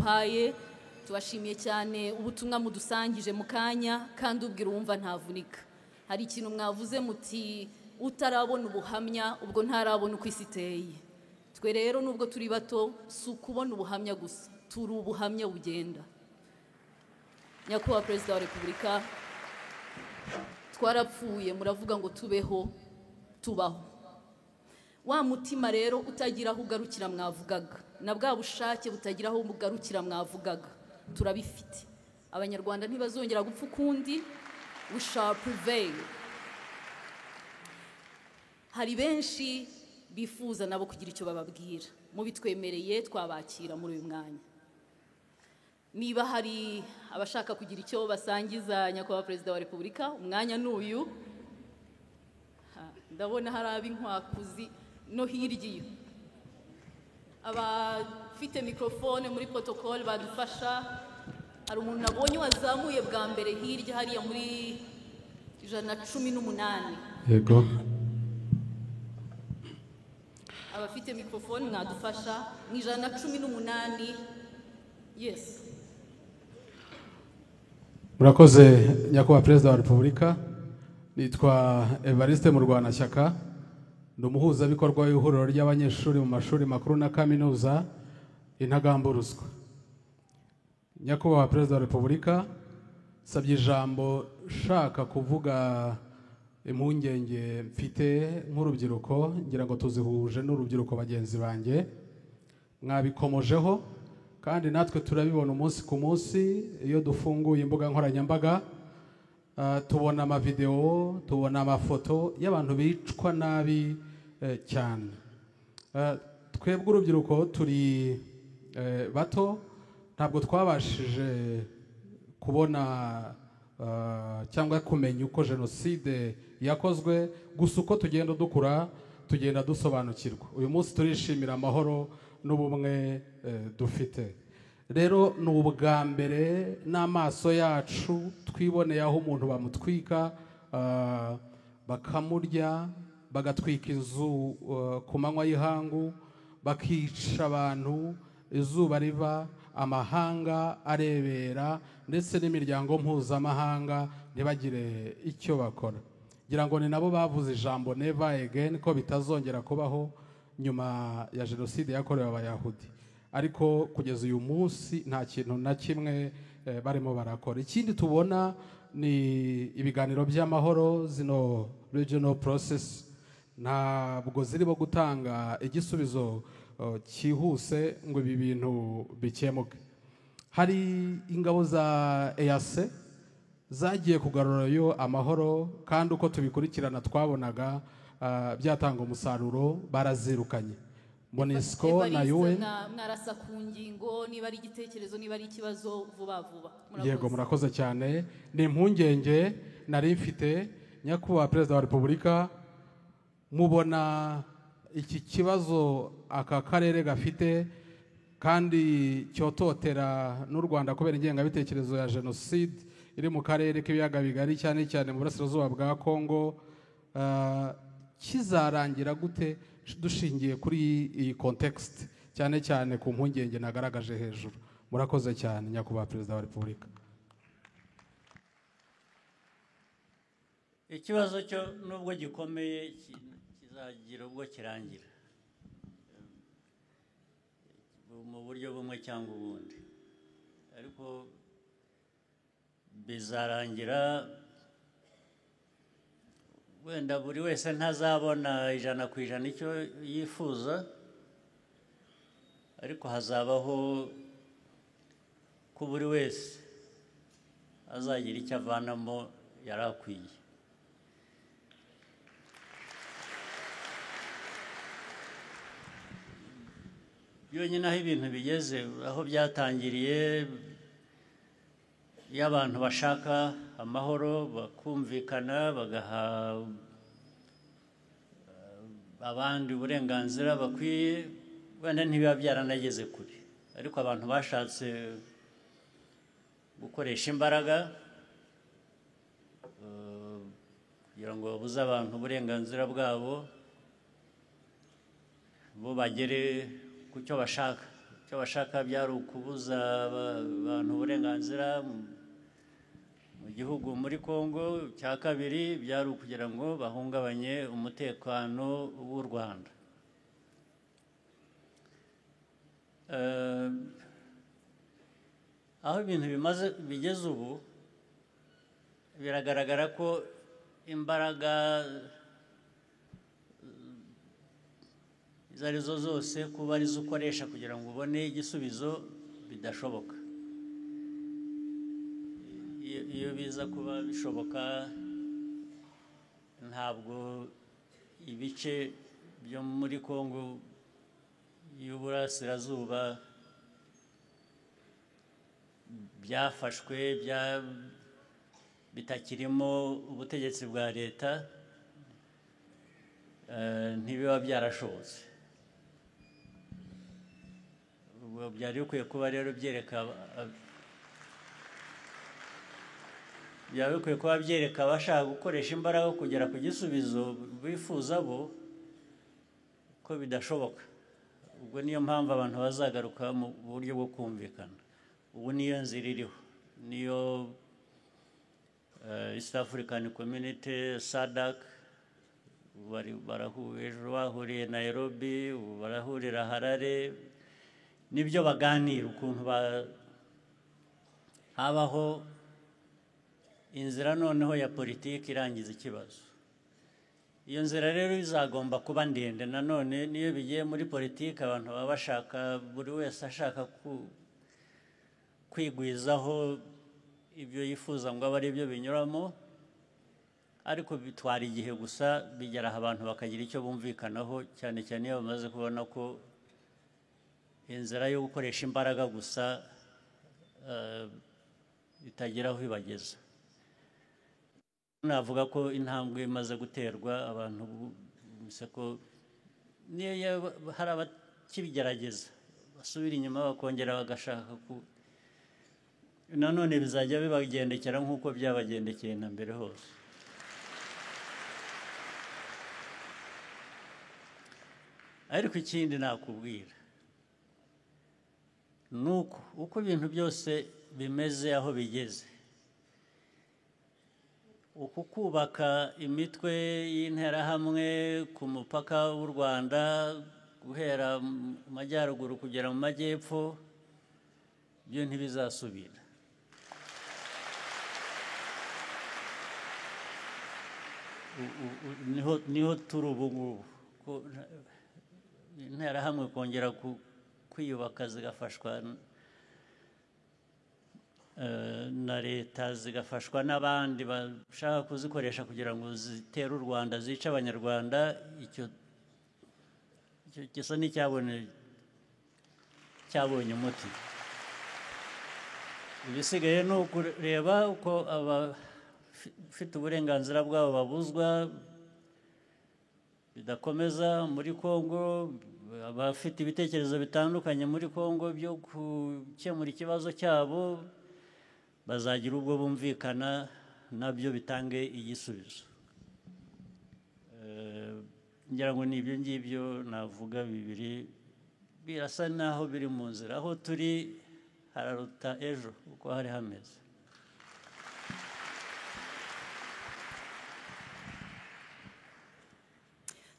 Muduhaye, tubashimiye cyane ubutumwa mudusangije mu kanya, kandi ubwira uwumva ntavunika. Hari ikintu mwavuze muti utarabona ubuhamya ubwo ntarabona uko isi iteye. Twe rero nubwo turi bato si ukubona ubuhamya gusa, turi ubuhamya bugenda. Nyakubahwa Perezida wa Repubulika, twarapfuye muravuga ngo tubeho, tubaho. Wa mutima rero utagira aho ugarukira mwavugaga, na bwa bushake butagira aho ugarukira mwavugaga, turabifite. Abanyarwanda ntibazongera gupfa ukundi, we shall prevail. Hari benshi bifuza nabo kugira icyo bababwira, mubitwemereye twabakira muri uyu mwanya. Niba hari abashaka kugira icyo basangiza Nyakubahwa Perezida wa Repubulika, umwanya n'uyu. Ndabona hari ab'inkwakuzi no hirya iyo. Abafite mikrofone muri protocole badufasha. Hari umuntu nabonye wazamuye bwa mbere hirya hariya muri 118. Yego. Abafite mikrofone mwadufasha mu 118. Yes. Murakoze Nyakubahwa Perezida wa Repubulika. Nitwa Evariste Murwanashyaka, ndi umuhuzabikorwa w'ihuriro ry'abanyeshuri mu mashuri makuru na kaminuza Intagamburuzwa. Nyakubahwa Perezida wa Repubulika, nsabye ijambo nshaka kuvuga impungenge mfite nk'urubyiruko, ngira ngo tuzihuje n'urubyiruko bagenzi banjye, mwabikomojeho kandi natwe turabibona umunsi ku munsi iyo dufunguye imbuga nkoranyambaga. Tubona amavideo, tubona amafoto y'abantu bicwa nabi cyane. Twebwe urubyiruko turi bato, ntabwo twabashije kubona cyangwa kumenya uko jenoside yakozwe, gusa uko tugenda dukura tugenda dusobanukirwa. Uyu munsi turishimira amahoro n'ubumwe dufite. Rero ni ubwa mbere n'amaso yacu twiboneye aho umuntu bamutwika, bakamurya, bagatwika inzu ku manywa y'ihangu, bakica abantu izuba riva, amahanga arebera, ndetse n'imiryango mpuzamahanga ntibagire icyo bakora. Ngira ngo ni nabo bavuze ijambo never again, ko bitazongera kubaho nyuma ya jenoside yakorewe Abayahudi. Ariko kugeza uyu munsi nta kintu na kimwe barimo barakora. Ikindi tubona ni ibiganiro by'amahoro, zino regional process ntabwo zirimo gutanga igisubizo cyihuse ngo ibi bintu bikemuke. Hari ingabo za EAC zagiye kugarurayo amahoro, kandi uko tubikurikirana twabonaga byatanga umusaruro, barazirukanye. MONUSCO na UN. Mwarasa ku ngingo, niba ari igitekerezo, niba ari ikibazo, vuba vuba. Yego, murakoze cyane. Ni impungenge nari mfite Nyakubahwa Perezida wa Repubulika, mubona iki kibazo aka karere gafite kandi cyototera n'u Rwanda kubera ingengabitekerezo ya jenoside iri mu karere k'ibiyaga bigari, cyane cyane mu burasirazuba bwa Kongo, kizarangira gute dushingiye kuri iyi context, cyane cyane ku mpungenge nagaragaje hejuru? Murakoze cyane Nyakubahwa Perezida wa Repubulika. Ikibazo cyo nubwo gikomeye kizagira ubwo kirangira mu buryo bumwe cyangwa ubundi, ariko bizarangira wenda buri wese ntazabona 100% icyo yifuza, ariko hazabaho ko buri wese azagira icyo avanamo yarakwiye. Byonyine aho ibintu bigeze, aho byatangiriye, iyo abantu bashaka amahoro bakumvikana, bagaha abandi uburenganzira bakwiye, wenda ntibiba byaranageze kure, ariko abantu bashatse gukoresha imbaraga kugira ngo babuze abantu uburenganzira bwabo, bo bagere ku cyo bashaka. Icyo Icyo bashaka byari ukubuza abantu uburenganzira mu gihugu muri Kongo. Icya kabiri byari ukugira ngo bahungabanye umutekano w'u Rwanda. Aho ibintu bimaze bigeze ubu, biragaragara ko imbaraga izo ari zo zose kuba arizo ukoresha kugira ngo ubone igisubizo bidashoboka. Iyo biza kuba bishoboka, ntabwo ibice byo muri Kongo y'Uburasirazuba byafashwe bitakirimo ubutegetsi bwa leta, ntibiba byarashobotse. Byari bikwiye kuba rero byereka byaba bikwiye kuba byereka abashaka gukoresha imbaraga kugera ku gisubizo bifuza bo ko bidashoboka. Ubwo niyo mpamvu abantu bazagaruka mu buryo bwo kumvikana. Ubu niyo nzira iriho, niyo East African Community, SADC barahuye ejo, bahuriye Nairobi, ubu barahurira Harare, nibyo baganira ukuntu habaho inzira noneho ya politiki irangiza ikibazo. Iyo nzira rero izagomba kuba ndende. Nanone niyo bigiye muri politiki, abantu baba bashaka, buri wese ashaka kwigwizaho ibyo yifuza ngo abe ari byo binyuramo, ariko bitwara igihe gusa, bigera aho abantu bakagira icyo bumvikanaho, cyane cyane iyo bamaze kubona ko inzira yo gukoresha imbaraga gusa itagera aho ibageza. Navuga ko intambwe imaze guterwa, abantu bumvise ko niyo hari abakibigerageza basubira inyuma bakongera bagashaka ku nanone bizajya bibagendekera nk'uko byabagendekeye na mbere hose. Ariko ikindi nakubwira nuko uko ibintu byose bimeze aho bigeze, uku kubaka imitwe y'interahamwe ku mupaka w'u Rwanda guhera mu majyaruguru kugera mu majyepfo, byo ntibizasubira. Niho turi ubu ngubu. Interahamwe kongera kwiyubaka zigafashwa na leta, zigafashwa n'abandi bashaka kuzikoresha kugira ngo zitere u Rwanda, zice Abanyarwanda, icyo gisa n'icyabonye umuti. Ibisigaye ni ukureba uko abafite uburenganzira bwabo babuzwa bidakomeza muri Kongo, abafite ibitekerezo bitandukanye muri Kongo byo gukemura ikibazo cyabo bazagira ubwo bumvikana nabyo bitange igisubizo. Ngira ngo ni ibyo ngibyo navuga bibiri, birasa naho biri mu nzira. Aho turi hararuta ejo uko hari hameze.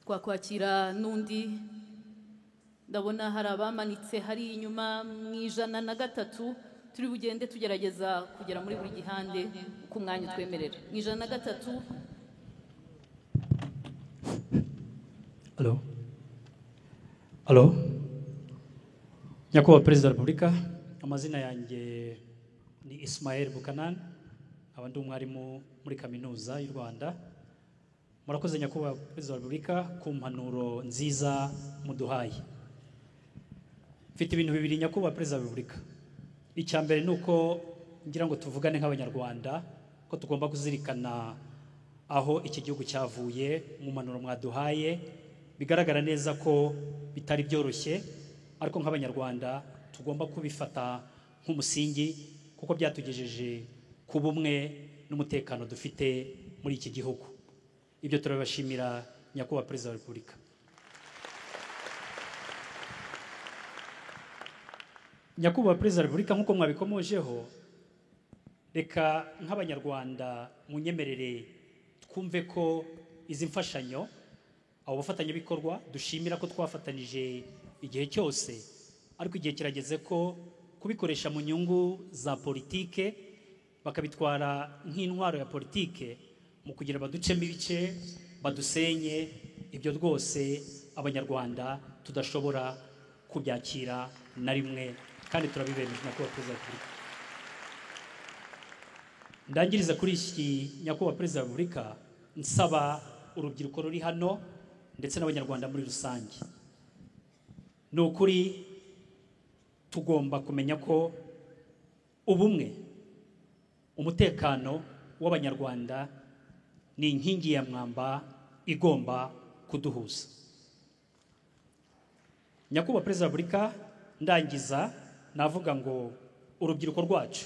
Twakwakira n'undi, ndabona hari abamanitse hari inyuma mu 103. Turi bugende tugerageza kugera muri buri gihande uko umwanya utwemerera. Mu 103. Allo allo, Nyakubahwa Perezida wa Repubulika, amazina yanjye ni Ismael Bukanan, nkaba ndi umwarimu muri Kaminuza y'u Rwanda. Murakoze Nyakubahwa Perezida wa Repubulika ku mpanuro nziza muduhaye. Mfite ibintu bibiri Nyakubahwa Perezida wa Repubulika. Icya mbere ni uko ngira ngo tuvugane nk'Abanyarwanda ko tugomba kuzirikana aho iki gihugu cyavuye. Mu mpanuro mwaduhaye bigaragara neza ko bitari byoroshye, ariko nk'Abanyarwanda tugomba kubifata nk'umusingi kuko byatugejeje ku bumwe n'umutekano dufite muri iki gihugu. Ibyo turabashimira Nyakubahwa Perezida wa Repubulika. Nyakubahwa Perezida wa Repubulika, nk'uko mwabikomojeho, reka nk'Abanyarwanda munyemerere twumve ko izi mfashanyo, abo bafatanyabikorwa dushimira ko twafatanije igihe cyose, ariko igihe kirageze ko kubikoresha mu nyungu za politike, bakabitwara nk'intwaro ya politike mu kugira baducemo ibice, badusenye, ibyo rwose Abanyarwanda tudashobora kubyakira na rimwe, kandi turabibemeje Nyakubahwa Perezida wa Repubulika. Ndangiriza kuri iki, Nyakubahwa Perezida wa Repubulika, nsaba urubyiruko ruri hano ndetse n'Abanyarwanda muri rusange, ni ukuri tugomba kumenya ko ubumwe, umutekano w'Abanyarwanda ni inkingi ya mwamba igomba kuduhuza. Nyakubahwa Perezida wa Repubulika, ndangiza navuga ngo urubyiruko rwacu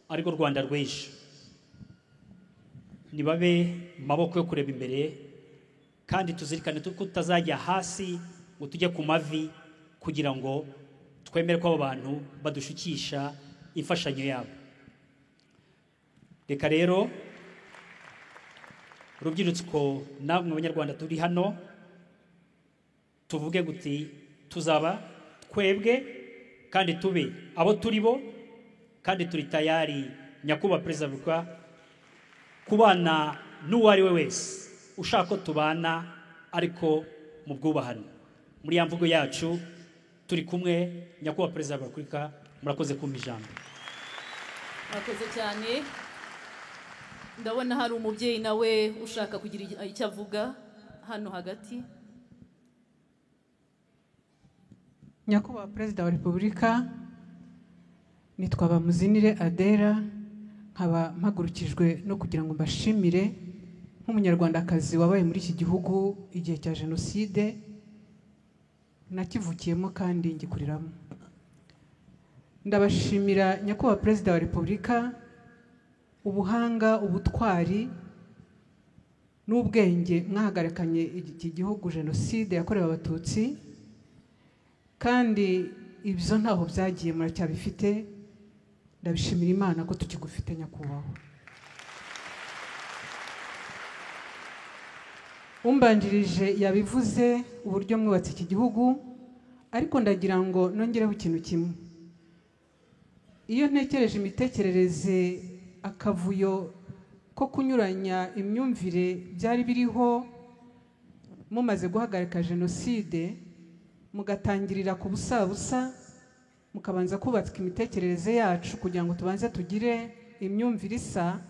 arirwo Rwanda rw'ejo, nibabe maboko yo kureba imbere, kandi tuzirikane ko tutazajya hasi ngo tujye ku mavi kugira ngo twemere ko abo bantu badushukisha imfashanyo yabo. Reka rero rubyiruko namwe Abanyarwanda turi hano tuvuge guti tuzaba twebwe kandi tube abo turi bo, kandi turi tayari Nyakubahwa Perezida wa Repubulika kubana n'uwo ari we wese ushaka ko tubana, ariko mu bwubahane. Muri ya mvugo yacu turi kumwe. Nyakubahwa Perezida wa Repubulika, murakoze kumpa ijambo. Murakoze cyane. Ndabona hari umubyeyi nawe ushaka kugira icyo avuga hano hagati. Nyakubahwa Perezida wa Repubulika, nitwa Bamuzinire Adera, nkaba mpagurukijwe no kugira ngo mbashimire nk'umunyarwandakazi wabaye muri iki gihugu igihe cya jenoside, nakivukiyemo kandi ngikuriramo. Ndabashimira Nyakubahwa Perezida wa Repubulika ubuhanga, ubutwari n'ubwenge mwahagarikanye iki gihugu jenoside yakorewe Abatutsi, kandi ibyo ntaho byagiye, muracyabifite. Ndabishimira Imana ko tukigufite Nyakubahwa. Umbanjirije yabivuze uburyo mwubatse iki gihugu, ariko ndagira ngo nongereho ikintu kimwe. Iyo ntekereje imitekerereze, akavuyo ko kunyuranya imyumvire byari biriho mumaze guhagarika jenoside, mugatangirira ku busabusa, mukabanza kubaka imitekerereze yacu kugira ngo tubanze tugire imyumvire isa,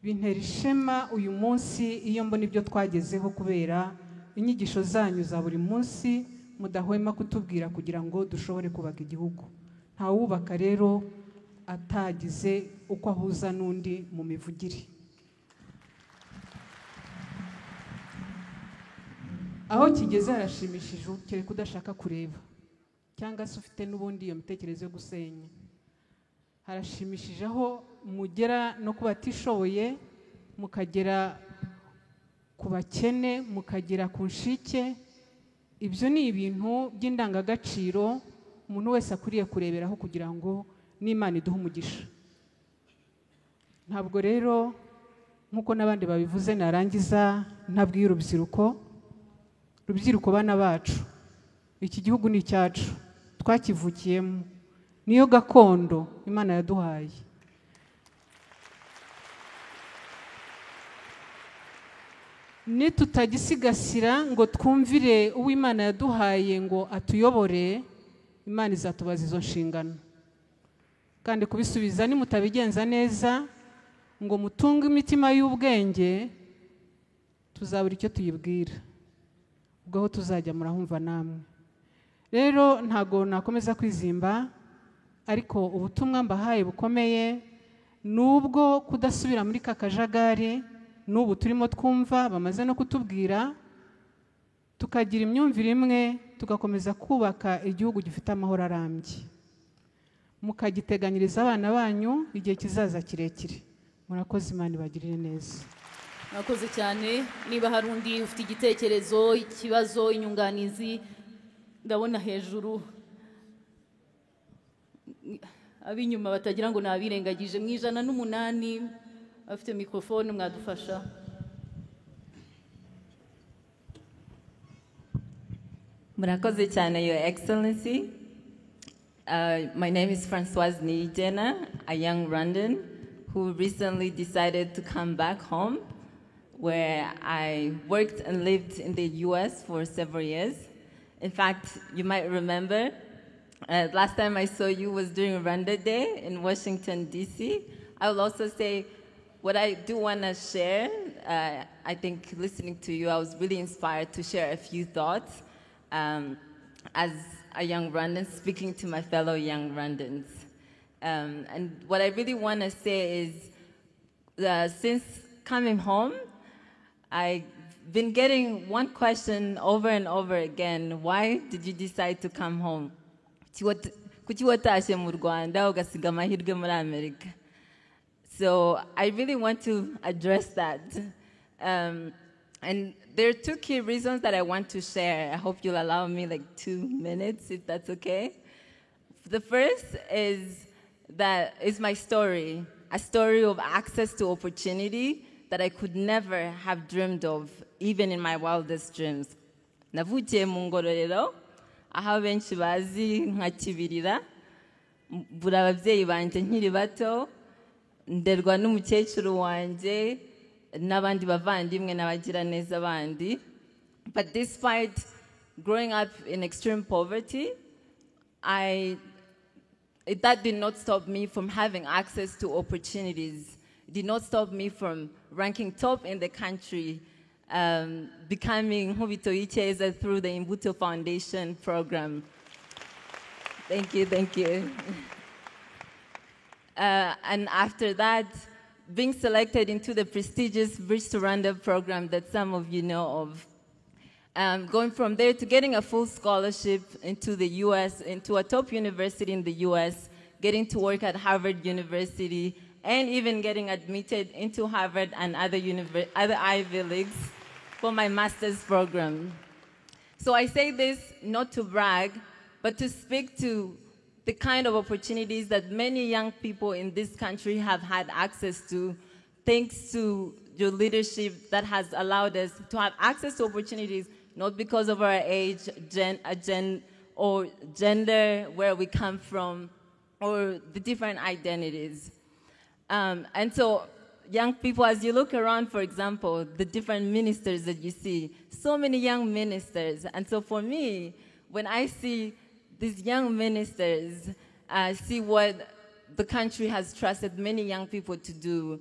bintera ishema uyu munsi iyo mbona ibyo twagezeho kubera inyigisho zanyu za buri munsi mudahwema kutubwira kugira ngo dushobore kubaka igihugu. Ntawubaka rero atagize uko ahuza n'undi mu mivugire. Aho kigeze harashimishije, kereka udashaka kureba cyangwa se ufite n'ubundi iyo mitekerereze yo gusenya. Harashimishije aho mugera no ku batishoboye, mukagera ku bakene, mukagera ku nshike. Ibyo ni ibintu by'indangagaciro umuntu wese akwiriye kureberaho kugira ngo n'Imana iduhe umugisha. Ntabwo rero nk'uko n'abandi babivuze narangiza ntabwiye urubyiruko, rubyiruko bana bacu, iki gihugu ni icyacu, twakivukiyemo, niyo gakondo Imana yaduhaye. Nitutagisigasira ngo twumvire uwo Imana yaduhaye ngo atuyobore, Imana izatubaza izo nshingano. Kandi kubisubiza nimutabigenza neza ngo mutunge imitima y'ubwenge, tuzabura icyo tuyibwira. Ubwo aho tuzajya murahumva namwe. Rero ntago nakomeza kwizimba, ariko ubutumwa mbahaye bukomeye nubwo kudasubira muri kakajagari n'ubu turimo twumva bamaze no kutubwira, tukagira imyumvire imwe, tugakomeza kubaka igihugu gifite amahoro arambye, mukagiteganyiriza abana banyu igihe kizaza kirekire. Murakoze, Imana ibagirire neza. Murakoze cyane. Niba hari undi ufite igitekerezo, ikibazo, inyunganizi, ndabona hejuru. Ab'inyuma batagira ngo nabirengagije. Mu 108 afite mikrofone, mwadufasha. Murakoze cyane, Your Excellency. My name is Francoise Nijena, a young Rwandan who recently decided to come back home, where I worked and lived in the US for several years. In fact, you might remember, last time I saw you was during Rwanda Day in Washington, D.C. I will also say what I do want to share. I think listening to you, I was really inspired to share a few thoughts as a young Rwandan, speaking to my fellow young Rwandans. And what I really want to say is, since coming home, I've been getting one question over and over again. Why did you decide to come home? Kuki watashye mu Rwanda ugasiga amahirwe muri Amerika? So I really want to address that. And there are two key reasons that I want to share. I hope you'll allow me like 2 minutes, if that's okay. The first is that is my story, a story of access to opportunity that I could never have dreamed of, even in my wildest dreams. Navukiye mu Ngororero, aho benshi bazi nka Kibirira, mbura ababyeyi banjye nkiri bato, nderwa n'umukecuru wanjye n'abandi bavandimwe n'abagiraneza bandi. But despite growing up in extreme poverty, that did not stop me from having access to opportunities. It did not stop me from ranking top in the country, becoming Inkubito Y'Icyeza through the Imbuto Foundation program. Thank you, thank you. And after that, being selected into the prestigious Bridge to Rwanda program that some of you know of. Going from there to getting a full scholarship into the US, into a top university in the US, getting to work at Harvard University, and even getting admitted into Harvard and other Ivy Leagues for my master's program. So I say this not to brag, but to speak to the kind of opportunities that many young people in this country have had access to, thanks to your leadership that has allowed us to have access to opportunities, not because of our age, or gender, where we come from, or the different identities. And so young people, as you look around, for example, the different ministers that you see, so many young ministers. And so for me, when I see these young ministers, see what the country has trusted many young people to do,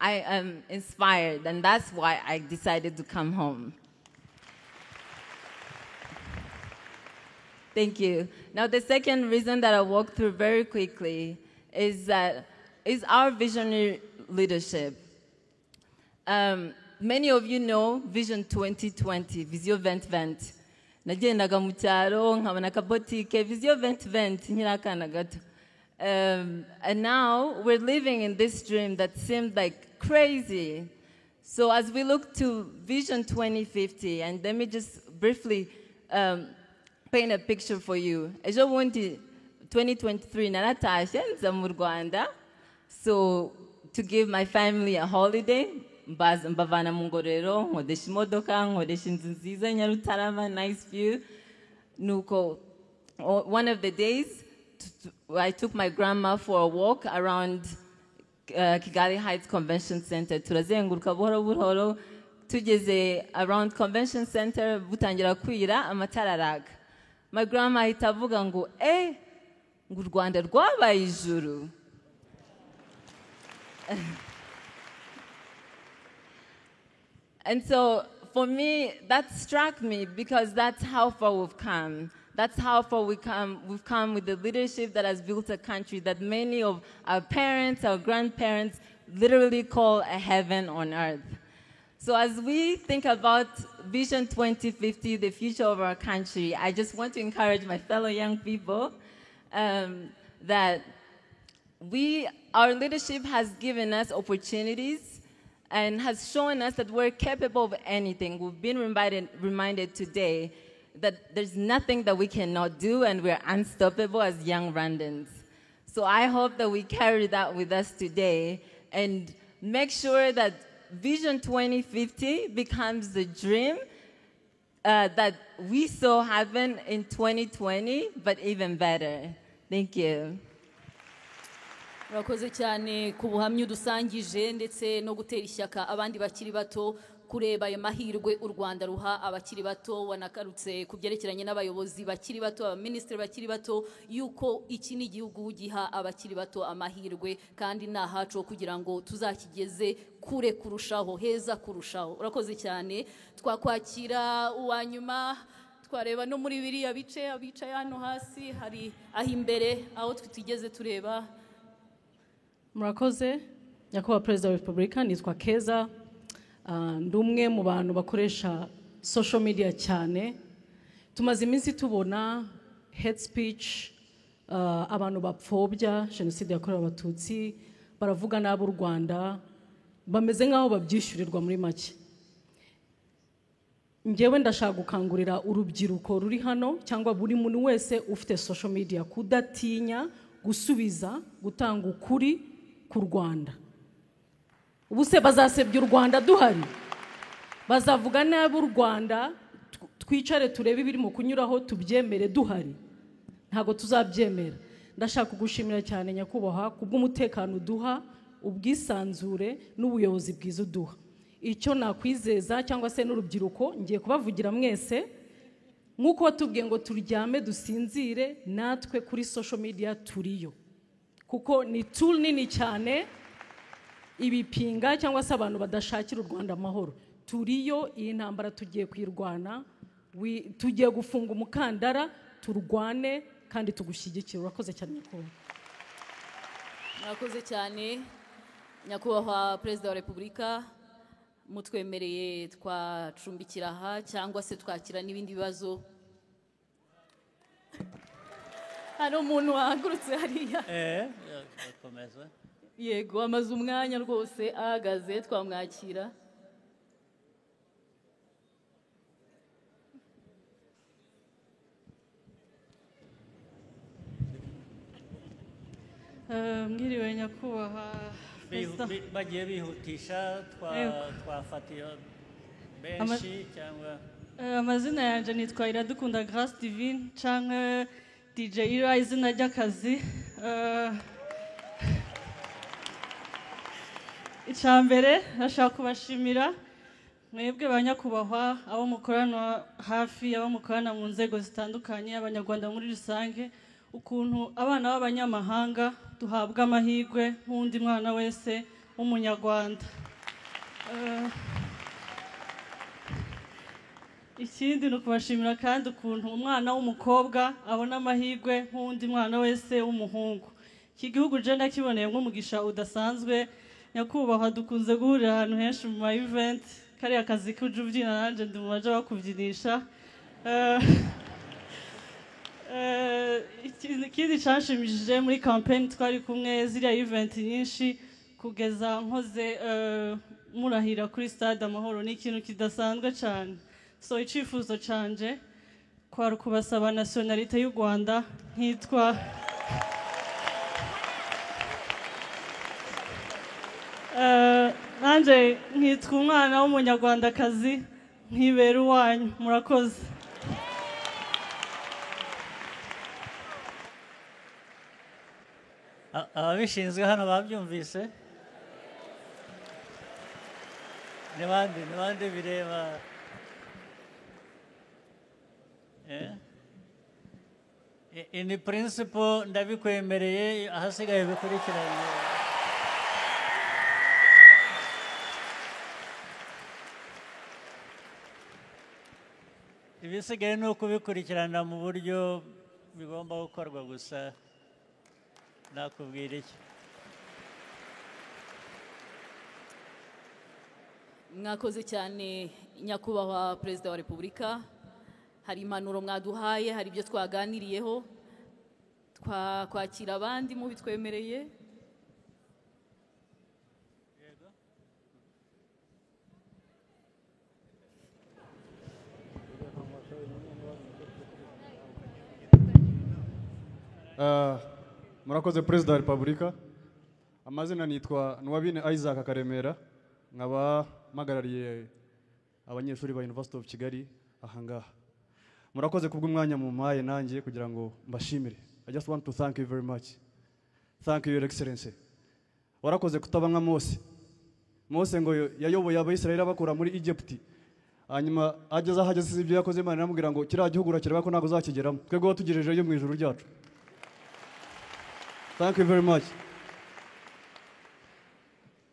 I am inspired, and that's why I decided to come home. Thank you. Now, the second reason that I walk through very quickly is that is our visionary leadership. Many of you know Vision 2020, Vision 2020. Nagendaga mu cyaro nkabona akabotike, Vision 2020 nkiri akana gato. And now we're living in this dream that seemed like crazy. So as we look to Vision 2050, and let me just briefly paint a picture for you. Ejo bundi 2023 naratashye nza mu Rwanda. So to give my family a holiday, mbavana mu Ngororero, nkodesha imodoka, nkodesha inzu nziza Nyarutarama, nice view. Nuko, one of the days, I took my grandma for a walk around Kigali Heights Convention Center. Turazenguruka buhoro buhoro, tugeze around Convention Center, butangira kwira, amatara araka. My grandma ahita avuga ngo, ngo u Rwanda rwabaye ijuru. And so for me, that struck me because that's how far we've come. That's how far we've come with the leadership that has built a country that many of our parents, our grandparents literally call a heaven on earth. So as we think about Vision 2050, the future of our country, I just want to encourage my fellow young people that our leadership has given us opportunities and has shown us that we're capable of anything. We've been reminded today that there's nothing that we cannot do, and we're unstoppable as young Rwandans. So I hope that we carry that with us today and make sure that Vision 2050 becomes the dream that we saw happen in 2020, but even better. Thank you. Murakoze cyane ku buhamya udusangije ndetse no gutera ishyaka abandi bakiri bato kureba ayo mahirwe u Rwanda ruha abakiri bato. Wanakarutse ku byerekeranye n'abayobozi bakiri bato, abaminisitiri bakiri bato, yuko iki ni igihugu giha abakiri bato amahirwe kandi ni ahacu kugira ngo tuzakigeze kure kurushaho, heza kurushaho. Urakoze cyane. Twakwakira uwa nyuma, twareba no muri biriya bice abicaye hano hasi, hari aho imbere aho tutigeze tureba. Murakoze nyakubahwa Perezida wa Repubulika, nitwa Keza. Ndi umwe mu bantu bakoresha social media cyane. Tumaze iminsi tubona hate speech, abantu bapfobya jenoside yakorewe Abatutsi, baravuga nabi u Rwanda, bameze nk'aho babyishyurirwa muri make. Njyewe ndashaka gukangurira urubyiruko ruri hano cyangwa buri muntu wese ufite social media kudatinya gusubiza, gutanga ukuri ku Rwanda. Ubu se bazasebya u Rwanda duhari? Bazavuga nabi u Rwanda, twicare turebe ibirimo kunyuraho tubyemere duhari? Ntabwo tuzabyemera. Ndashaka kugushimira cyane nyakubahwa kubw'umutekano uduha, ubwisanzure n'ubuyobozi bwiza uduha. Icyo nakwizeza cyangwa se n'urubyiruko, ngiye kubavugira mwese, nk'uko watubwiye ngo turyame dusinzire, natwe kuri social media turiyo, kuko ni tool nini cyane ibipinga cyangwa se abantu badashakira u Rwanda amahoro. Turiyo, iyi ntambara tugiye kuyirwana, tugiye gufunga umukandara, turwane kandi tugushyigikire. Urakoze cyane nyakubahwa. Murakoze cyane nyakubahwa Perezida wa Repubulika, mutwemereye twacumbikira aha cyangwa se twakira n'ibindi bibazo. Hari umuntu wahagurutse hariya. Komeza. Yego, amaze umwanya rwose ahagaze, twamwakira. Mwiriwe nyakubahwa Perezida. Bagiye bihutisha, twafatiye benshi cyangwa. Amazina yanjye nitwa Iradukunda Grace Divine canke DJ Ira, izina ry'akazi. Icya mbere ndashaka kubashimira mwebwe ba nyakubahwa, abo mukorana hafi, abo mukorana mu nzego zitandukanye, Abanyarwanda muri rusange, ukuntu abana b'abanyamahanga duhabwa amahirwe nk'undi mwana wese w'umunyarwanda. Ikindi ni ukubashimira kandi ukuntu umwana w'umukobwa abona amahirwe nk'undi mwana wese w'umuhungu. Iki gihugu je ndakiboneye nk'umugisha udasanzwe. Nyakubahwa, dukunze guhurira ahantu henshi mu ma event, kariya kazi k'uja ubyina nanjye ndi mu baja bakubyinisha. Ikindi canshimishije muri campaign twari kumwe, ziriya event nyinshi kugeza nkoze murahira kuri Stade Amahoro, ni ikintu kidasanzwe cyane. So icifuzo canje kwari ukubasaba nationalité y'u Rwanda, nkitwa nanje nkitwa umwana w'umunyarwandakazi, nkibera uwanyu. Murakoze. Ababishinzwe hano babyumvise? Ni bande, ni bande bireba? In principle ndabikwemereye, ahasigaye bikurikiranye. Ibisigaye ni ukubikurikirana mu buryo bigomba gukorwa gusa. Nakubwira iki? Mwakoze cyane nyakubahwa Perezida wa Repubulika, hari impanuro mwaduhaye, hari ibyo twaganiriyeho, twakwakira abandi mubitwemereye. Murakoze Perezida wa Repubulika. Amazina nitwa Nwabine Isaac Karemera, nkaba mpagarariye abanyeshuri ba University of Kigali ahangaha. Murakoze kubw'umwanya mumpaye nanjye kugira ngo mbashimire. I just want to thank you very much. Thank you, Your Excellency. Warakoze kutaba nka Mose. Mose ngo yayoboye Abayisiraheli abakura muri Egypt. Hanyuma ageze aho ageze ibyo yakoze, Imana iramubwira ngo kiriya gihugu urakireba ko ntabwo uzakigeramo. Twebwe watugejejeyo mu ijuru ryacu. Thank you very much.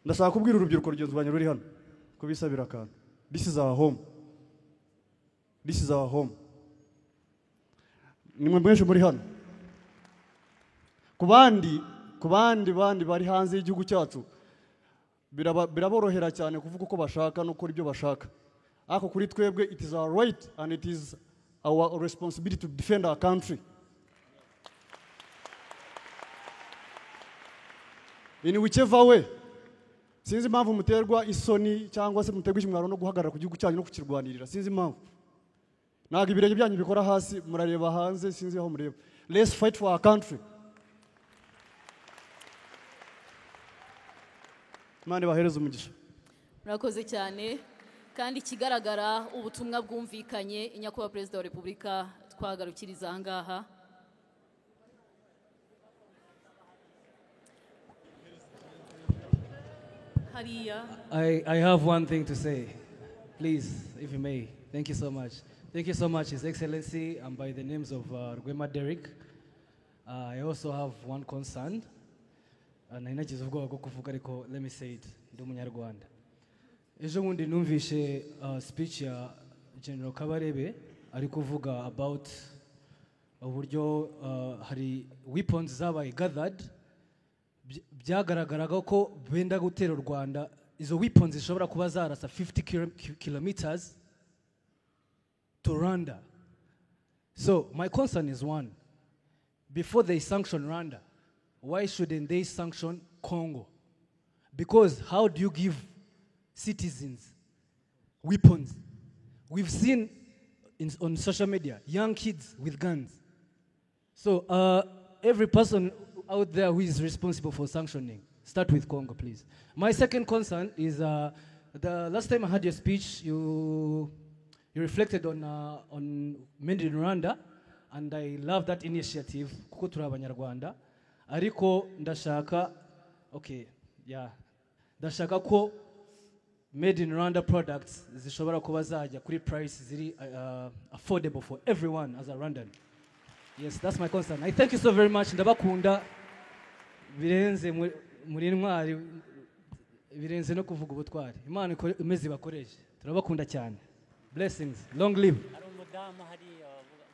Ndashaka kubwira urubyiruko rugenzi rwanjye ruri hano kubisabira akantu. This is our home. This is our home. Nimwe mwinshi muri hano. Ku bandi bandi bari hanze y'igihugu cyacu biraborohera cyane kuvuga uko bashaka no gukora ibyo bashaka. Ariko kuri twebwe it is our right and it is our responsibility to defend our country. In whichever way. Sinzi impamvu muterwa isoni cyangwa se muterwa ikimwaro no guhagarara ku gihugu cyanyu no kukirwanirira. Sinzi impamvu. Ntabwo ibirenge byanyu bikora hasi, murareba hanze, sinzi aho mureba. Let's fight for our country. Imana ibahereze umugisha. Murakoze cyane, kandi ikigaragara ubutumwa bwumvikanye. Nyakubahwa Perezida wa Repubulika, twagarukiriza aha ngaha. Hariya. I have one thing to say. Please, if you may. Thank you so much. Thank you so much, His Excellency. I'm by the names of Rwema Derek. I also have one concern. Nari nagize ubwoba bwo kuvuga, ariko let me say it. Ndi Umunyarwanda. Ejo bundi numvishe speech ya General Kabarebe ari kuvuga about uburyo hari weapons zabaye gathered, byagaragaraga ko benda gutera u Rwanda. Izo weapons zishobora kuba zarasa 50 kilometers to Rwanda. So my concern is one: before they sanction Rwanda, why shouldn't they sanction Congo? Because how do you give citizens weapons? We've seen on social media young kids with guns. So every person out there who is responsible for sanctioning, start with Congo, please. My second concern is the last time I had your speech, you reflected on Made in Rwanda, and I love that initiative, kuko turi Abanyarwanda. Ariko ndashaka, okay, yeah, ndashaka ko Made in Rwanda products zishobora kuba zajya kuri price ziri affordable for everyone as a Rwandan. Yes, that's my concern. I thank you so very much. Ndabakunda birenze, muri intwari birenze no kuvuga ubutwari. Imana imeze ibakoreshe. Turabakunda cyane. Blessings. Long live. Hari umudamu hariya wavuga.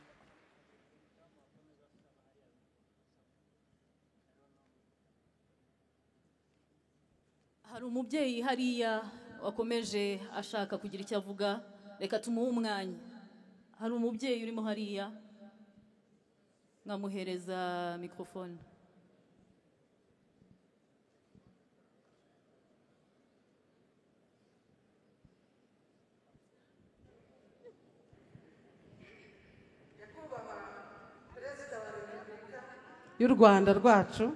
Hari umubyeyi hariya wakomeje ashaka kugira icyo avuga, reka tumuhe umwanya. Hari umubyeyi urimo hariya, nkamuhereza mikorofone. Y'u Rwanda rwacu,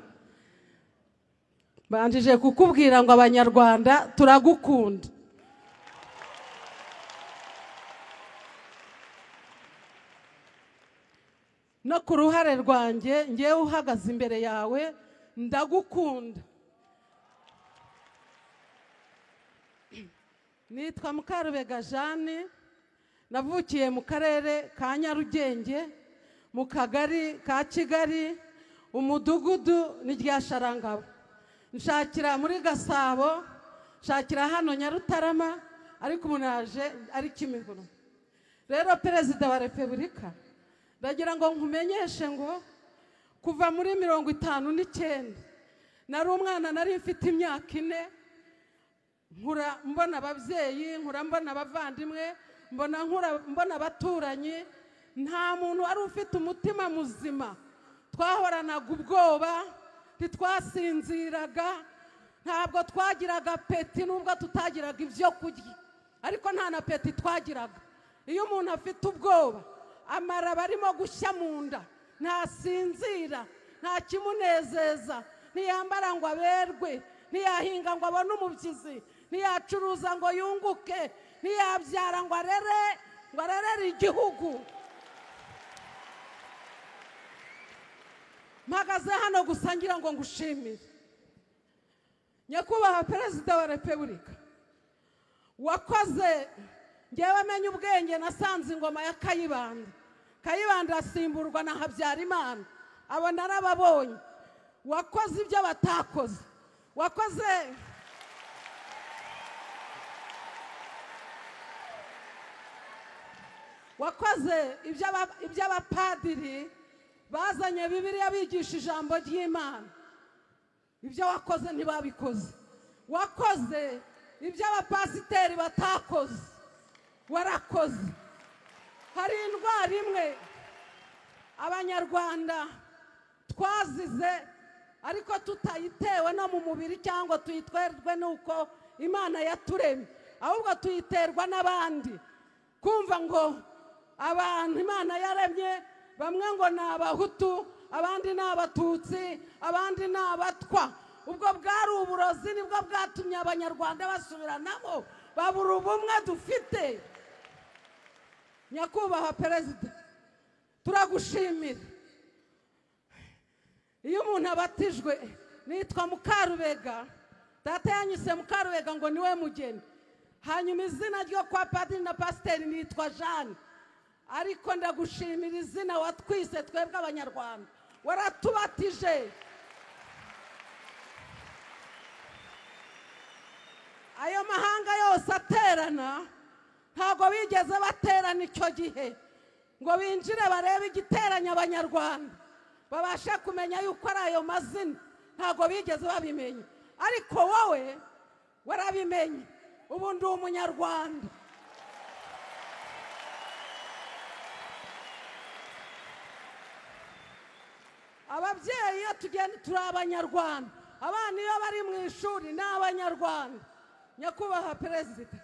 banjije kukubwira ngo Abanyarwanda turagukunda. No ku ruhare rwanjye, ngewe uhagaze imbere yawe, ndagukunda. Nitwa Mukarubega Jeanne, navukiye mu karere ka Nyarugenge, mu kagari ka Kigali, umudugudu ni rya Sharangabo. Nshakira muri Gasabo, nshakira hano Nyarutarama, ariko umuntu yaje ari Kimihurura. Rero Perezida wa Repubulika, ndagira ngo nkumenyeshe ngo kuva muri 59 nari umwana, nari mfite imyaka 4, nkura mbona ababyeyi, nkura mbona abavandimwe, mbona nkura mbona abaturanyi, nta muntu wari ufite umutima muzima. Twahoranaga ubwoba, ntitwasinziraga, ntabwo twagiraga appétit, nubwo tutagiraga ibyo kurya, ariko nta na appétit twagiraga. Iyo umuntu afite ubwoba, amara aba arimo gushya mu nda, ntasinzira. nta kimunezeza, ntiyambara ngo aberwe, ntiyahinga ngo abone umubyizi, ntiyacuruza ngo yunguke, ntiyabyara ngo arere, ngo arerere igihugu. Mpagaze hano gusa ngira ngo ngushimire Nyakubahwa Perezida wa Repubulika wakoze. Ngewe menye ubwenge nasanze ingoma ya Kayibanda. Kayibanda asimburwa na Habyarimana, abo narababonye. Wakoze ibyo batakoze, wakoze ibyo abapadiri bazanye Bibiliya bigisha ijambo ry'Imana, ibyo wakoze ntibabikoze. Wakoze ibyo abapasiteri batakoze, warakoze. Hari indwara imwe Abanyarwanda twazize ariko tutayitewe no mu mubiri cyangwa tuyitwerwe nuko Imana yaturemye, ahubwo tuyiterwa n'abandi. Kumva ngo abantu Imana yaremye bamwe ngo ni Abahutu, abandi ni Abatutsi, abandi ni Abatwa. Ubwo bwari uburozi, nibwo bwatumye Abanyarwanda basubiranamo babura ubumwe dufite. Nyakubahwa Perezida, turagushimira. Iyo umuntu abatijwe, nitwa Mukarubega, data yanyise Mukarubega ngo niwe mugeni, hanyuma izina ryo kwa padiri na pasiteri nitwa Jeanne. Ariko ndagushimira izina watwise twebwe Abanyarwanda, waratubatije. Ayo mahanga yose aterana ntabwo bigeze baterana icyo gihe ngo binjire barebe igiteranya Abanyarwanda, babashe kumenya yuko ari ayo mazina, ntabwo bigeze babimenya. Ariko wowe warabimenye, ubu ndi Umunyarwanda. Ababyeyi iyo tugenda turi Abanyarwanda, abana iyo bari mu ishuri ni Abanyarwanda. Nyakubahwa Perezida,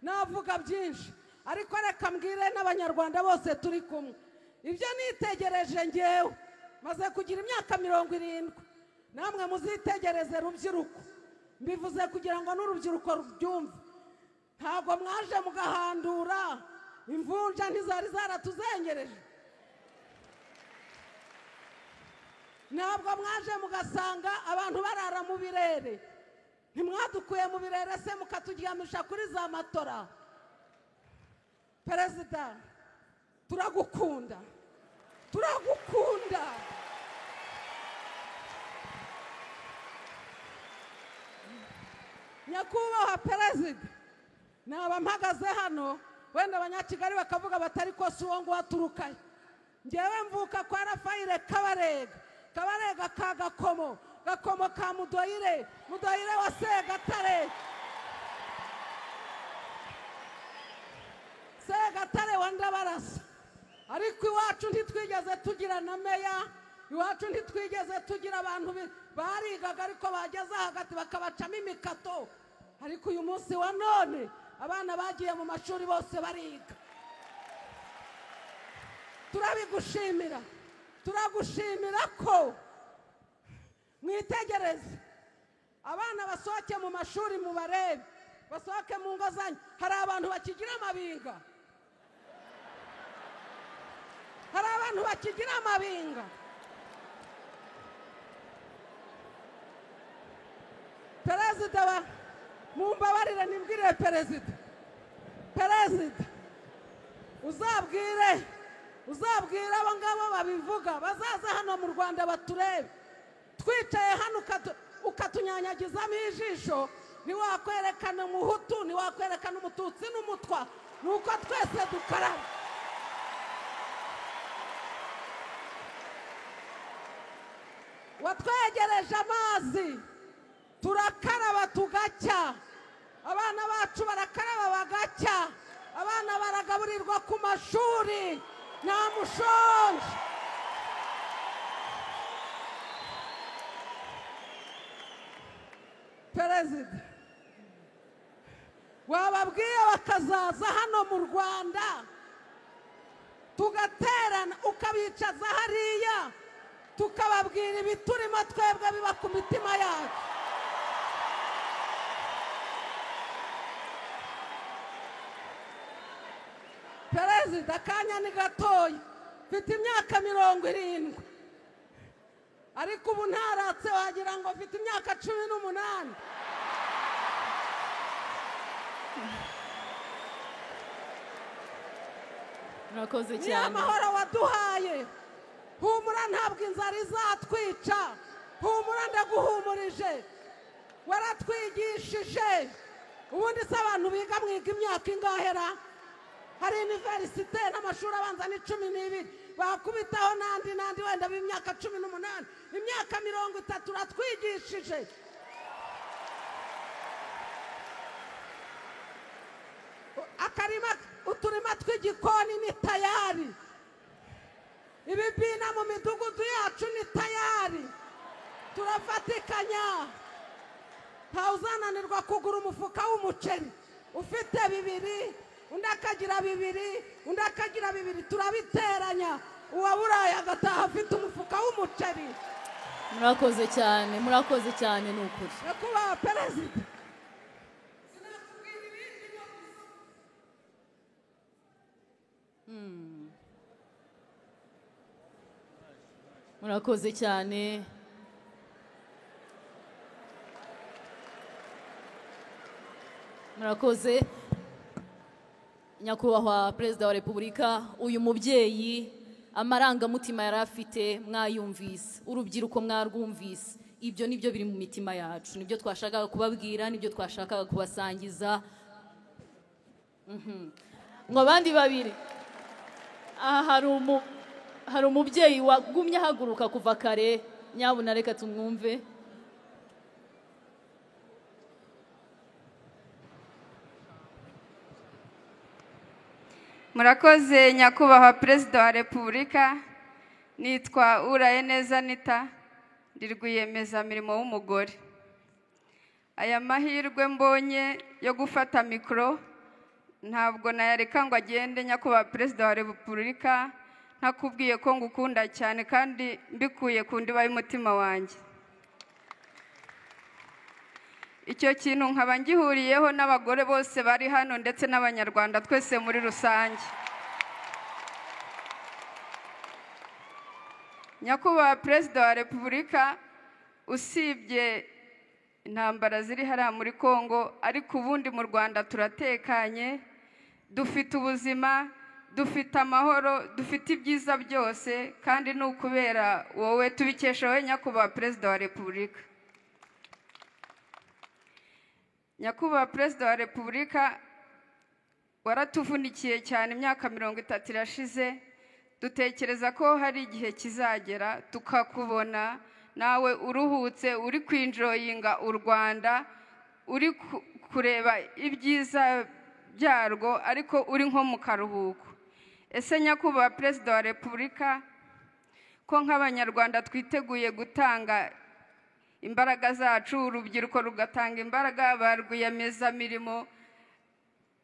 navuga byinshi ariko reka mbwire n'Abanyarwanda bose turi kumwe. Ibyo nitegereje ngewe maze kugira imyaka 70, namwe muzitegereze rubyiruko. Mbivuze kugira ngo n'urubyiruko rubyumve. Ntabwo mwaje mugahandura imvunja, ntizari zaratuzengereje. Ntabwo mwaje mugasanga abantu barara mu birere, ntimwadukuye mu birere se mukaturyamisha kuri za matora. Perezida, turagukunda, turagukunda. Nyakubahwa Perezida, naba mpagaze hano wenda Abanyakigali bakavuga batari ko si uwo nguwo aturukayo. Ngewe mvuka kwa Rafayire Kabarega, Kabarega ka Gakomo, Gakomo ka Mudoyire, Mudoyire wa Segatare, Segatare wa Ndabarasa. Ariko iwacu ntitwigeze tugira na meya, iwacu ntitwigeze tugira abantu barigaga ariko bageze hagati bakabacamo imikato. Ariko uyu munsi wa none abana bagiye mu mashuri bose bariga. Turabigushimira, turagushimira ko mwitegereze abana basohoke mu mashuri, mubarebe basohoke mu ngo zanyu. Hari abantu bakigira amabinga, hari abantu bakigira amabinga. Perezida wa mumbabarire nimbwire Perezida, Perezida uzabwire abo ngabo babivuga bazaza hano mu Rwanda baturebe. Twicaye hano ukatunyanyagizamo ijisho, ntiwakwerekana Umuhutu, ntiwakwerekana Umututsi n'Umutwa, nuko twese dukaraba. Watwegereje amazi turakaraba tugacya, abana bacu barakaraba bagacya, abana baragaburirwa ku mashuri nta mushonje. Perezida, wababwiye bakazaza hano mu Rwanda tugaterana, ukabicaza hariya Tukababwira ibiturimo twebwe biba ku mitima yacu. Perezida, akanya ni gatoya, mfite imyaka 70, ariko ubu ntaratse wagira ngo mfite imyaka 18. Murakoze Ni cyane. amahoro waduhaye. Humura, ntabwo inzara izatwica. Humura, ndaguhumurije. Waratwigishije. Ubundi se abantu biga mwiga imyaka ingahera? Hari universite n'amashuri abanza ni 12, bakubitaho n'andi n'andi wenda b'imyaka 18, imyaka 30 uratwigishije. Akarima, uturima tw'igikoni ni tayari, ibibina mu midugudu yacu ni tayari, turafatikanya. Ntawuzananirwa kugura umufuka w'umuceri ufite 2, undi akagira 2, undi akagira 2, turabiteranya, uwaburaye agataha afite umufuka w'umuceri. Murakoze cyane, murakoze cyane, ni ukuri. Nyakubahwa Perezida, Murakoze cyane. Murakoze Nyakubahwa Perezida wa Repubulika. Uyu mubyeyi amarangamutima yari afite mwayumvise, urubyiruko mwarwumvise. Ibyo nibyo biri mu mitima yacu, nibyo twashakaga kubabwira, nibyo twashakaga kubasangiza. Ngo abandi babiri aha, hari umubyeyi wagumye ahaguruka kuva kare, nyabuna reka tumwumve. Murakoze Nyakubahwa Perezida wa Repubulika. Nitwa Urayeneza Anita, ndi rwiyemezamirimo w'umugore. Aya mahirwe mbonye yo gufata mikoro ntabwo nayareka ngo agende, Nyakubahwa Perezida wa Repubulika, ntakubwiye ko ngukunda cyane kandi mbikuye ku ndiba y'umutima wanjye. Icyo kintu nkaba ngihuriyeho n'abagore bose bari hano ndetse n'Abanyarwanda twese muri rusange. Nyakubahwa Perezida wa Repubulika, usibye intambara ziri hariya muri Kongo, ariko ubundi mu Rwanda turatekanye, dufite ubuzima, dufite amahoro, dufite ibyiza byose, kandi ni ukubera wowe, tubikesha wowe Nyakubahwa Perezida wa Repubulika. Nyakubahwa Perezida wa Repubulika, waratuvunikiye cyane, imyaka 30 irashize, dutekereza ko hari igihe kizagera tukakubona nawe uruhutse, uri kwinjoyinga u Rwanda, uri kureba ibyiza byarwo, ariko uri nko mu karuhuko. Ese Nyakubahwa Perezida wa Repubulika, ko nk'Abanyarwanda twiteguye gutanga imbaraga zacu, urubyiruko rugatanga imbaraga, ba rwiyemezamirimo,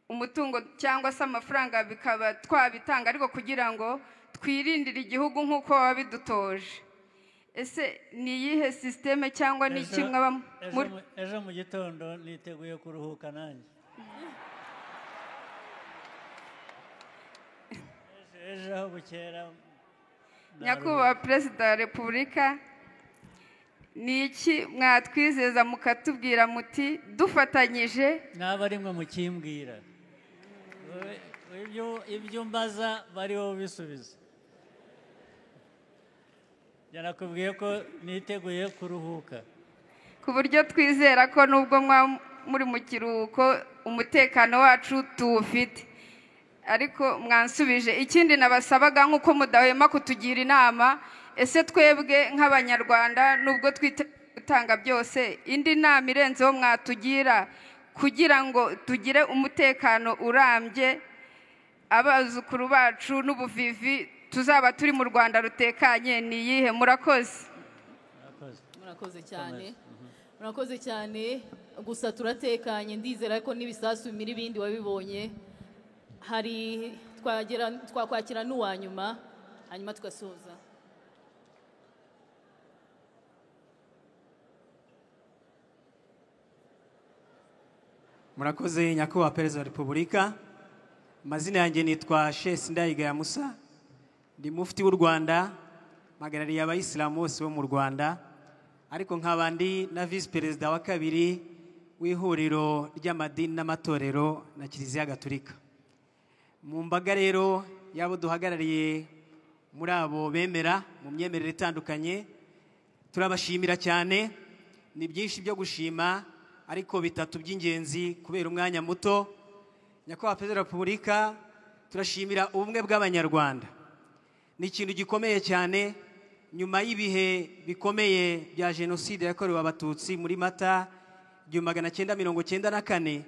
umutungo cyangwa se amafaranga bikaba twabitanga, ariko kugira ngo twirindire igihugu nk'uko baba bidutoje, ese ni iyihe sisiteme cyangwa ni iki mwaba muri? Ejo mu gitondo niteguye kuruhuka nanjye. Ejo aho bukera. Nyakubahwa Perezida wa Repubulika, ni iki mwatwizeza mukatubwira muti dufatanyije? Naba ari mwe mukimbwira ibyo mbaza bariho bisubiza. Yanakubwiye ko niteguye kuruhuka, ku buryo twizera ko nubwo muri mu kiruhuko umutekano wacu tuwufite. Ariko mwansubije. Ikindi nabasabaga, nk'uko mudahwema kutugira inama, ese twebwe nk'Abanyarwanda nubwo twiteguye gutanga byose, indi nama irenzeho mwatugira kugira ngo tugire umutekano urambye, abazukuru bacu n'ubuvivi tuzaba turi mu Rwanda rutekanye, ni iyihe? Murakoze. Murakoze cyane, murakoze cyane. Gusa turatekanye, ndizera ko n'ibisasu bimira ibindi wabibonye. Hari twakwakira n'uwa nyuma, hanyuma tugasoza. Murakoze nyakubahwa Perezida wa Repubulika. Amazina yanjye nitwa Sheikh Sindayigaya Musa, ndi mufti w'u Rwanda, mpagarariye abayisilamu bose bo mu Rwanda, ariko nkaba ndi na visi perezida wa kabiri w'ihuriro ry'amadini n'amatorero na Kiliziya Gatolika. Mu mbaga rero y'abo duhagarariye muri abo bemera mu myemerere itandukanye, turabashimira cyane. Ni byinshi byo gushima, ariko bitatu by'ingenzi kubera umwanya muto. Nyakubahwa Perezida wa Repubulika, turashimira ubumwe bw'Abanyarwanda. Ni ikintu gikomeye cyane nyuma y'ibihe bikomeye bya jenoside yakorewe Abatutsi muri Mata 1994.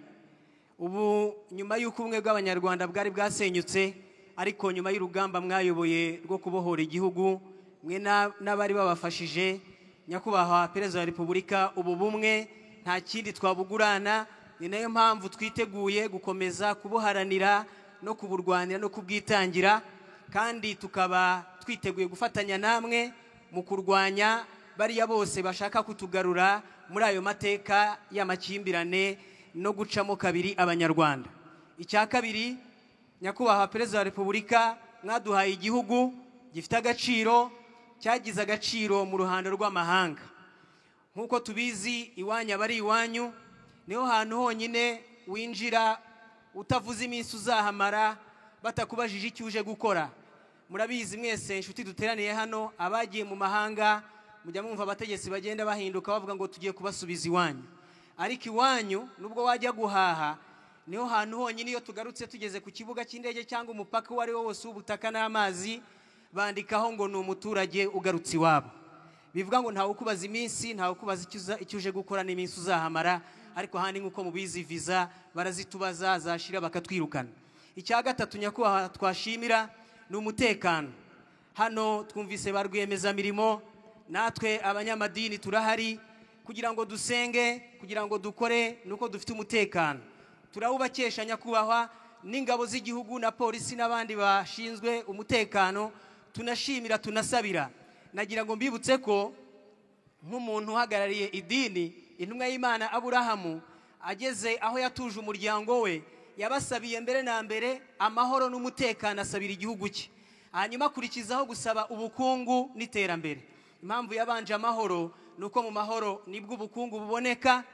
Ubu nyuma y'uko ubumwe bw'Abanyarwanda bwari bwasenyutse, ariko nyuma y'urugamba mwayoboye rwo kubohora igihugu, mwe n'abari babafashije, nyakubahwa Perezida wa Repubulika, ubu bumwe nta kindi twabugurana. Ni nayo mpamvu twiteguye gukomeza kubuharanira no kuburwanira no kubwitangira, kandi tukaba twiteguye gufatanya namwe mu kurwanya bariya bose bashaka kutugarura muri ayo mateka y'amakimbirane no gucamo kabiri Abanyarwanda. Icya kabiri, nyakubahwa Perezida wa Repubulika, mwaduhaye igihugu gifite agaciro, cyagize agaciro mu ruhando rw'amahanga. Nk'uko tubizi, iwanyu aba ari iwanyu, niho hantu honyine winjira utavuze iminsi uzahamara, batakubajije icyo uje gukora. Murabizi mwese inshuti duteraniye hano, abagiye mu mahanga mujya mwumva abategetsi bagenda bahinduka bavuga ngo tugiye kubasubiza iwanyu. Ariko iwanyu nubwo wajya guhaha, niho hantu honyine iyo tugarutse tugeze ku kibuga cy'indege cyangwa umupaka uwo ari wo wose w'ubutaka n'amazi, bandikaho ngo ni umuturage ugarutse iwabo. Bivuga ngo ntawe ukubaza iminsi, ntawe ukubaza icyo uje gukora n'iminsi uzahamara. Ariko ahandi nk'uko mubizi, viza barazitubaza, zashira bakatwirukana. Icya gatatu nyakubahwa twashimira ni umutekano. Hano twumvise ba rwiyemezamirimo, natwe abanyamadini turahari kugira ngo dusenge, kugira ngo dukore, nuko dufite umutekano. Turawubakesha nyakubahwa n'ingabo z'igihugu na polisi n'abandi bashinzwe umutekano, tunashimira tunasabira. Nagira ngo mbibutse ko nk'umuntu uhagarariye idini, intumwa y'Imana Aburahamu ageze aho yatuje umuryango we, yabasabiye mbere na mbere amahoro n'umutekano, asabira igihugu cye, hanyuma akurikizaho gusaba ubukungu n'iterambere. Impamvu yabanje amahoro ni uko mu mahoro nibwo ubukungu buboneka,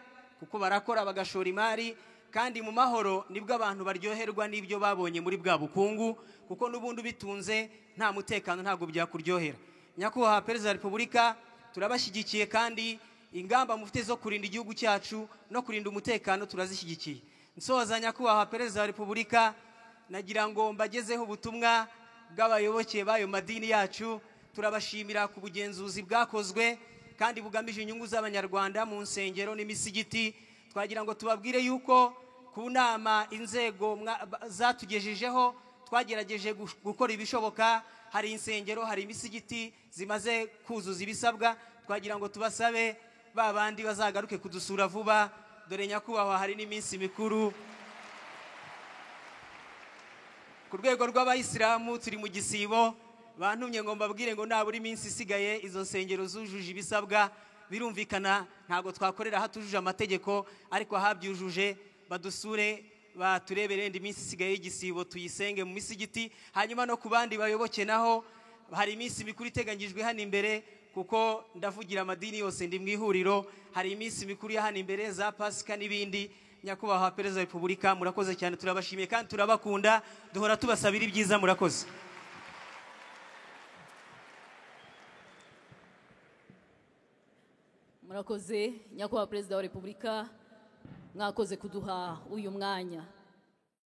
kuko barakora bagashora imari, kandi mu mahoro nibwo abantu baryoherwa n'ibyo babonye muri bwa bukungu, kuko n'ubundi ubitunze nta mutekano ntabwo byakuryohera. Nyakubahwa Perezida wa Repubulika, turabashyigikiye kandi ingamba mufite zo kurinda igihugu cyacu no kurinda umutekano turazishyigikiye. Nsoza nyakubahwa Perezida wa Repubulika, nagira ngo mbagezeho ubutumwa bw'abayoboke b'ayo madini yacu. Turabashimira ku bugenzuzi bwakozwe kandi bugamije inyungu z'Abanyarwanda mu nsengero n'imisigiti. Twagira ngo tubabwire yuko ku nama inzego zatugejejeho twagerageje gukora ibishoboka. Hari insengero, hari imisigiti zimaze kuzuza ibisabwa. Twagira ngo tubasabe ba bandi bazagaruke kudusura vuba, dore nyakubahwa hari n'iminsi mikuru. Ku rwego rw'abayisilamu turi mu gisibo, bantumye ngo mbabwire ngo nabura iminsi isigaye izo nsengero zujuje ibisabwa. Birumvikana ntabwo twakorera hatujuje amategeko, ariko ahabyujuje badusure baturebere indi minsi isigaye y'igisibo tuyisenge mu misigiti. Hanyuma no ku bandi bayoboke naho hari iminsi mikuru iteganyijwe hano imbere, kuko ndavugira amadini yose ndi mu ihuriro. Hari iminsi mikuru ya hano imbere za Pasika n'ibindi. Nyakubahwa Perezida wa Repubulika, murakoze cyane, turabashimiye kandi turabakunda, duhora tubasabira ibyiza. Murakoze. Murakoze nyakubahwa Perezida wa Repubulika, mwakoze kuduha uyu mwanya.